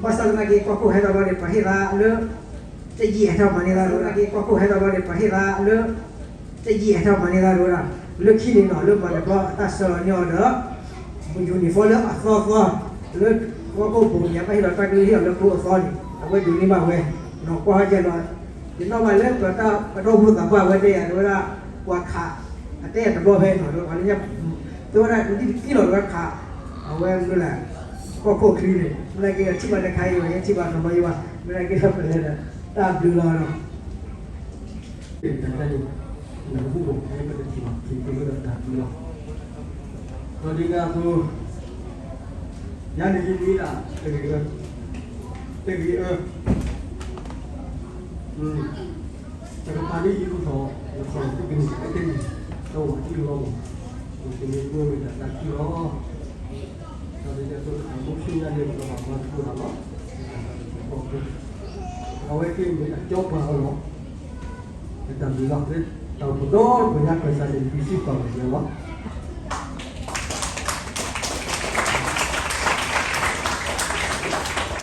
ဘၣ်ဆၣ်သနာ်က့ ကီၢ်ခိၣ်ဟဲထီၣ်ဘျီန့ၣ် ပှၤဟ့ၣ်သးလၢ တယံာ်ဟဲထီၣ်မၤန့ၢ်သးဒိၣ်ဒၣ်, ကီၢ်ခိၣ်ဟဲထီၣ်ဘျီန့ၣ် ပှၤဟ့ၣ်သးလၢ တယံာ်ဟဲထီၣ်မၤန့ၢ်သးဒိၣ်ဒၣ်, လၢခံန့ၣ်နီၤ လၢမၤတဘျီအတၢ်ဆှၢလီၤန့ၢ်အီၤဒီး uniform လၢအသီသီ, လၢကီၢ်ခိၣ်ဘိန့ၣ် ဘၣ်ဟ့ၣ်လီၤတၢ်ကလုၢ်ဟ့ၣ်လီၤလၢကျိအသီန့ၣ် အဝဲဒိးန့ၢ်ဘၣ်ဝဲ, နီၤကွၢ်ဟီၣ်ကဲလီၤ, ယနီၣ်ဘၣ်လၢပတၢ်ပဒီပုၢ်ဝဲၢ်သးပှၢ်ဝဲတဲယၤ တဲဝဲဒၣ် ပှၤခး အတဲတဘျီဖဲနီၤ တဲဝဲဒၣ် ဒ်သိးလၢခး အဝဲမနုၤလဲၣ် ကီၢ်ခိၣ်ချံန့ၣ် မနုၤက့ထံၣ်ဘၣ်တခါအံၤ ယထံၣ်ဘၣ်တဘျီယံၤဘၣ် မနုၤက့ဒီးပလဲၤဒီး တၢ်ဘျုးလီၤနီၤ တၢ်ဘျုးလီၤ ဒီးဒ်န့ၣ်အသိး ယၤန့ၣ်ယမံၤဒၣ် တဂ့ၤအၢ တဂ့ၤအၢ တကပၤဒ်ယံၤဒ်သိး ယခီၣ်လီၤသုကန့ၢ်တၢ်အဲၣ်တမံၤ တဝဲတလီၤမး ယကမ့ၢ်မ့ၢ်ဝဲဒၣ်တၢ်ခံလီၤ ဒီးဒ်သိးတၢ်မူဆူညါန့ၣ် ပကဘၣ်မၤသကိးတၢ်လီၤ အဝဲသ့ၣ်မ့ၢ်တၢ်ကၠီပှၤအီၤလီၤ တၢ်ဘျုးလီၤ တၢ်အိၣ်ဖှိၣ်ဒီတဖုညါ ကစၢ်န့ၣ် ပစံးပာ်ဝဲညါလီၤ